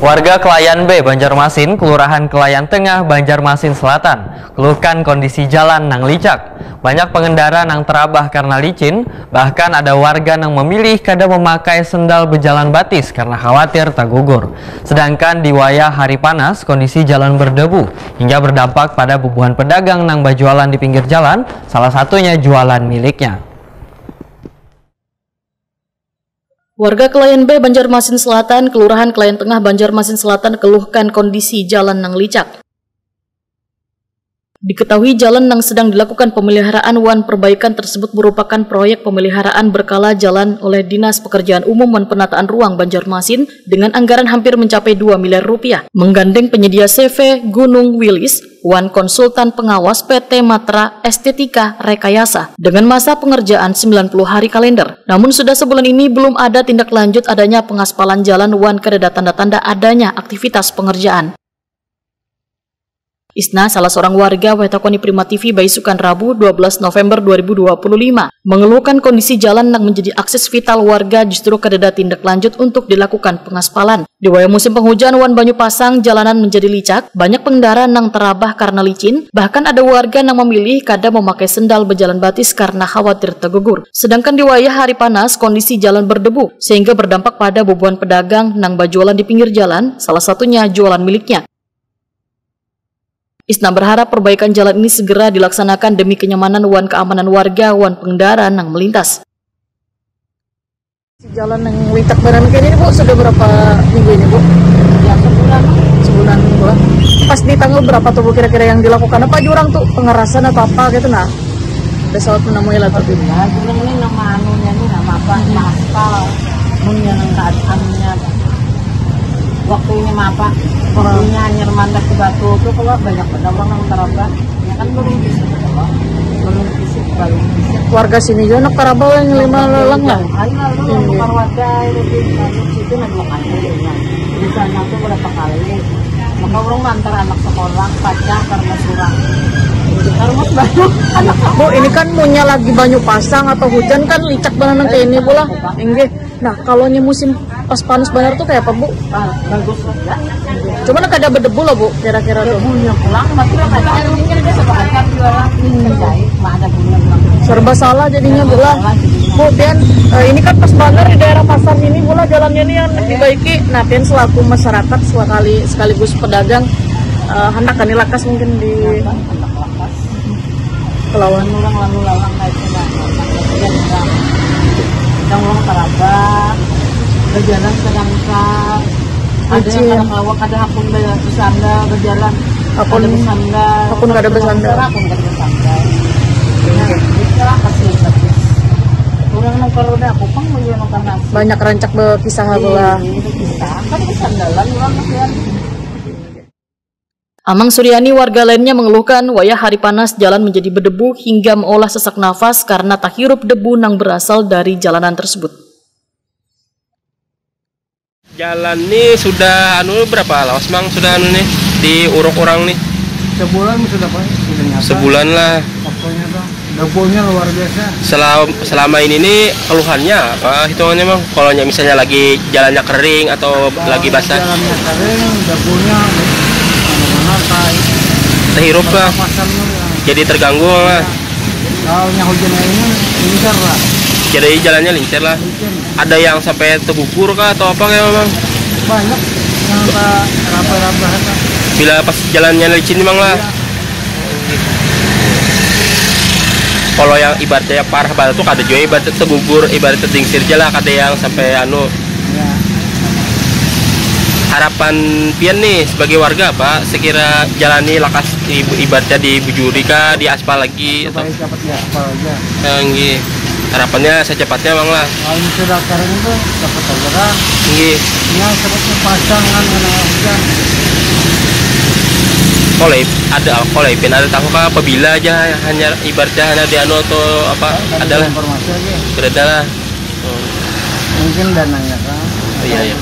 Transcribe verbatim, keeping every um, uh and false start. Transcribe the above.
Warga Kelayan B, Banjarmasin, Kelurahan Kelayan Tengah, Banjarmasin Selatan, keluhkan kondisi jalan nang licak. Banyak pengendara nang terabah karena licin, bahkan ada warga nang memilih kada memakai sendal bejalan batis karena khawatir tagugur. Sedangkan di wayah hari panas, kondisi jalan berdebu hingga berdampak pada bubuhan pedagang nang bajualan di pinggir jalan, salah satunya jualan miliknya. Warga Kelayan B, Banjarmasin Selatan, Kelurahan Kelayan Tengah, Banjarmasin Selatan keluhkan kondisi jalan nang licak. Diketahui jalan nang sedang dilakukan pemeliharaan wan perbaikan tersebut merupakan proyek pemeliharaan berkala jalan oleh Dinas Pekerjaan Umum wan Penataan Ruang Banjarmasin dengan anggaran hampir mencapai dua miliar rupiah, menggandeng penyedia C V Gunung Wilis wan konsultan pengawas P T Matra Estetika Rekayasa dengan masa pengerjaan sembilan puluh hari kalender. Namun sudah sebulan ini belum ada tindak lanjut adanya pengaspalan jalan wan kadada tanda-tanda adanya aktivitas pengerjaan. Isna, salah seorang warga, wayah takuni Prima T V baisukan Rabu, dua belas November dua ribu dua puluh lima, mengeluhkan kondisi jalan nang menjadi akses vital warga justru kadada tindak lanjut untuk dilakukan pengaspalan. Di wayah musim penghujan wan banyu pasang, jalanan menjadi licak, banyak pengendara nang terabah karena licin, bahkan ada warga nang memilih kada memakai sendal bejalan batis karena khawatir tegugur. Sedangkan di wayah hari panas, kondisi jalan berdebu, sehingga berdampak pada bubuhan pedagang nang bajualan di pinggir jalan, salah satunya jualan miliknya. Isna berharap perbaikan jalan ini segera dilaksanakan demi kenyamanan wan keamanan warga wan pengendara nang melintas. Jalan yang licak banar kayak ini, Bu, sudah berapa minggu ini, Bu? Ya, sebulan. Sebulan, Bu. Pas di tanggal berapa tuh, Bu, kira-kira yang dilakukan? Apa aja orang tuh pengerasan atau apa gitu, nah? Pesawat menemui lah tuh. Ya, sebelum ini nama anunya nih, nama apa? Hmm. Aspal. Munnya nang keadaannya. Waktunya apa? Waktunya hanya mandak ke batu tuh, kalau banyak benar orang yang terabah. Ya kan belum bisa, belum bisa, belum bisa. Warga sini juga nak tarabal yang lima lelang lah. Ayo lalu yang tukar warga itu di Bandung situ nang dua kali ya. Di sana tuh berapa kali? Maka orang mantar anak sekolah pacah karena surang. Harus banyak anak. Bu, ini kan munnya lagi banyu pasang atau hujan kan licak banget kayak ini, Bu lah. Inggih. Nah, kalau musim pas panas benar tuh kayak apa, Bu? Ah, bagus lah. Cuman kada berdebu lah, Bu, kira-kira tuh. Debunya pulang, tapi ada yang ini ada sebahagian jualan. Hmm. Jahit, mah ada punya pulang. Serba salah jadinya, Bu lah. Salah jadinya. Bu, pian, eh, ini kan pas banget di daerah pasar ini, Bu lah, jalannya ini yang dibaiki. Nah, pian selaku masyarakat, sekali, sekaligus pedagang, eh, hendak kani lakas mungkin di kelawan orang lalu lalang kayak itu, nah, yang orang, yang orang tarabah, berjalan sedangkan ada yang kada kawa, kada hakun be-, bersandal, berjalan hakun, kada bersandal, hakun kada bersandal. Hakun kada bersandal. Nah, itulah kasih bagus. Orang nang kalau udah aku pang mau jual makan nasi. Banyak rancak berpisah. Iya, lah. Iya, berpisah. Kan bersandalan orang kasihan. Amang Suryani, warga lainnya, mengeluhkan wayah hari panas jalan menjadi berdebu hingga meolah sesak nafas karena tahirup debu nang berasal dari jalanan tersebut. Jalan ni sudah anu berapa lawas, Mang, sudah anu nih diuruk orang nih? Sebulan sudah, Pak, sudah nyata. Sebulan lah. Waktunya tuh. Debunya luar biasa. Selam-, selama ini nih keluhannya apa hitungannya, Mang? Kalau misalnya lagi jalannya kering atau lagi basah? Jalannya kering, debunya benar-benar kayak terhirup lah. Pernapasan tuh, ya. Jadi terganggu lah. Kalau yang hujan ini lincah lah. Jadi jalannya lincah lah. Lincah. Ada yang sampai tegugur kah atau apa kayak, Mang? Banyak yang raba-raba. Bila pas jalannya licin, Mang lah. Iya. Kalau yang ibaratnya parah banget tuh kada juga ibaratnya tegugur, ibaratnya dingsir aja lah, kada yang sampai anu. Ya. Harapan pian nih sebagai warga apa? Sekira jalani lakas ibu-, ibaratnya dibujuri kah, diaspal lagi atau? Supaya dapat diaspal aja. Ya, nggih. Harapannya secepatnya, Mang lah. Kalau sudah kering tuh dapat aja kan. Nggih. Ya, seperti pasangan kena hujan. Kalau ada, kalau Ipin ada tahu kah apabila aja hanya ibaratnya hanya di anu atau apa? Ada adalah informasi aja. Berada lah. Oh. Mungkin dananya kan. Oh, iya, iya.